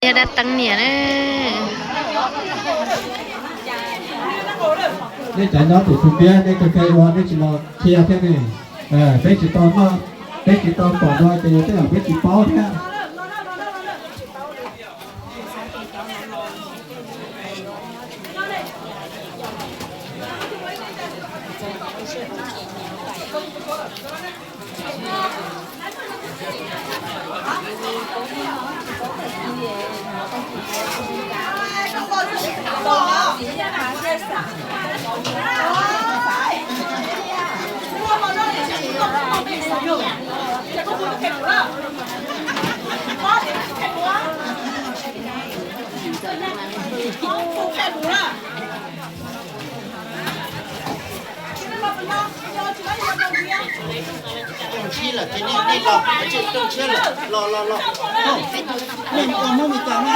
Yog dab teeb niam na. Nej cov nyob tim Phum Piab nej kawg kawg ua, nej tsis los qhia thiab ne. Peb tsis tau noj, peb tsis tau pom no ces yog tej zaum peb tsis paub thiab. Rooj tshiab lawm, ces nej, nej los, rooj tshiab lawm, los, los, los. Nej ua Hmoob Mes Kas na.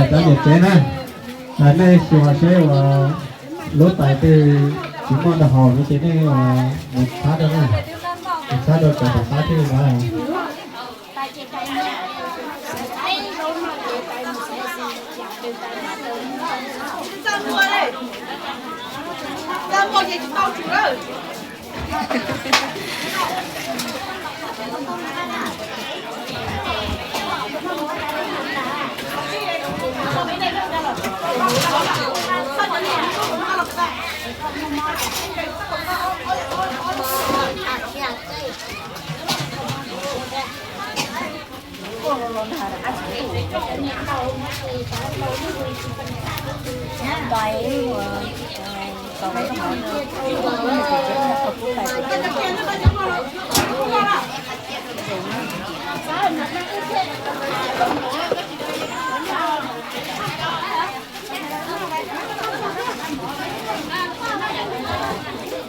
Cov niam tsev na, nej xyuas seb uas lub tais twg tsis muaj dab haus no ces nej mus txhab rau na, mus txhab rau cov tom qab thiaj li no.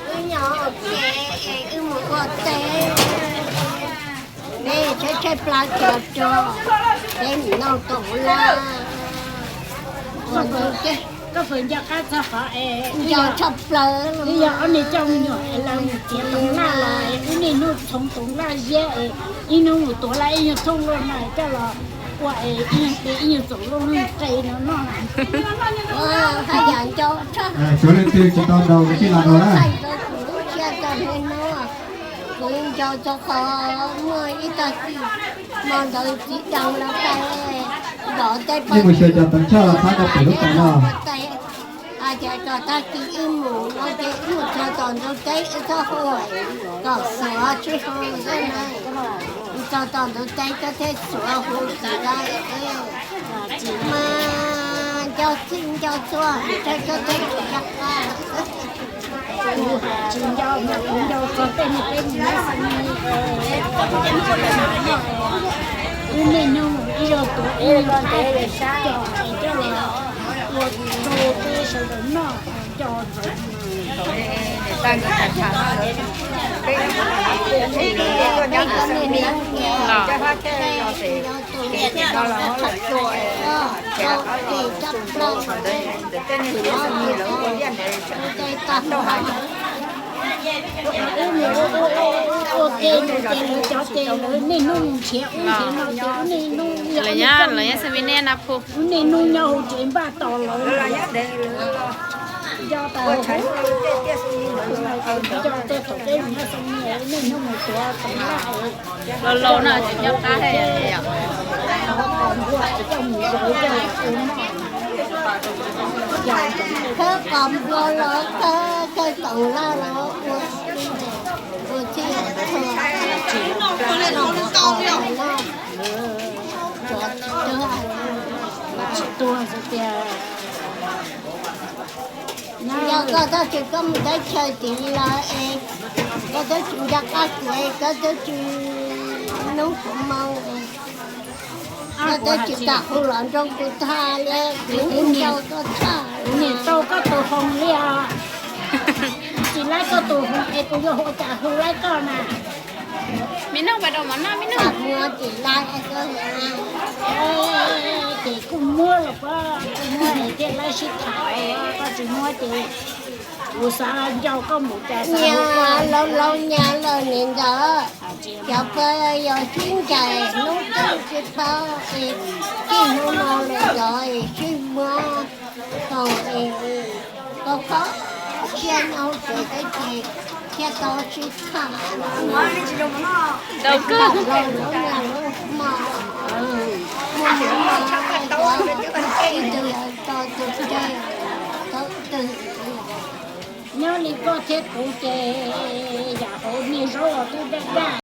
Wb nyob ua ke es wb mus ua teb, peb tshaib tshaib plab cov rog, peb mus noj toov laj. Koj puas nco qab txog qhov es nco tshaj plaws, wb yog ob niag coj me nyuam es lawv mus txiav toov laj los es wb niaj hnub txhoov toov laj ziab es ib hnub mus tuav laj ib nyuag thooj luaj na coj los ua es ib nyuag txaus luaj qe no noj. Haj yam nco tshaj. Suav leej twg tsis tau ntaus ces tij los ntaus na. Lub tshia txog hnub no, kuv nco txog qhov muaj ib tag kis hmo ntawd txiv deev lawv tais nrov tej pov tseg, mus xyuas cov teev tshaj los txhab rau pem lub tais no. Ces txog tag kis wb mus no ces wb mus txog tom ntug teb wb txhob hu kom Suav tsis hu xwb na. Mus txog tom ntug teb koj thiaj Suav hu txiv lawv. Mas nco txhij nco txhua, koj thiaj tsis nco qab. Tsis nco mas kuv nco txog tej niag peb mus nyob xeev, wb niaj hnub mus ib zaug tuav ib zaug qab, coj es coj los ua rau peb sawv daws noj nco ntsoov. Wb mus ua, ua, ua ke mus ces lawv cov ces lawv niaj hnub mus nrhiav ub nrhiav no ces wb niaj hnub, lawv nyob, lawv nyob San Minet na phu, wb niaj hnub nyob hauv tsev npaj tos lawv. Nco tas, nco tej thaum peb mus nyob San Minet wb niaj hnub mus tuav toov laj. Laus laus no tsis nco qab thiab. Khawb qos npua los khawb, khawb toov laj los ua, ua txhij ua txhua, tsis tuag, tsis tuag xwb tiag. Yog koj tab sis koj mus teb chaws tid lawm es koj twb tsis nco qab kuv es koj twb tsis hnub kuv moo, koj twb tsis kam hu los nrog kuv tham li, kuv nim tau koj tus hoo li os. Tsis laib koj tus hoo es kuv yuav ua cas hu laib koj na. Me nug pas rau mov noj me nug. Muab ces lawv, ces kuj muab los, kuj muab thiaj lawv sib tham, koj tsis muab ces kuv xav nco koj mus cas xav. Laus laus nyab lawm niam ntxawm, cov pab yog sib ncaim hnub twg tsis paub es txij hnub no lawm cov es sib muab tau es koj koj siab nyob tsev teb ces thiaj tau sib tham. Ntau kawg. Laus laus nyab lawm mas, muaj hnub no ib tug yog tso tus dej, thaum twg nyob li koj thiab kuv ces yam hauv niag zaub los twb daj daj.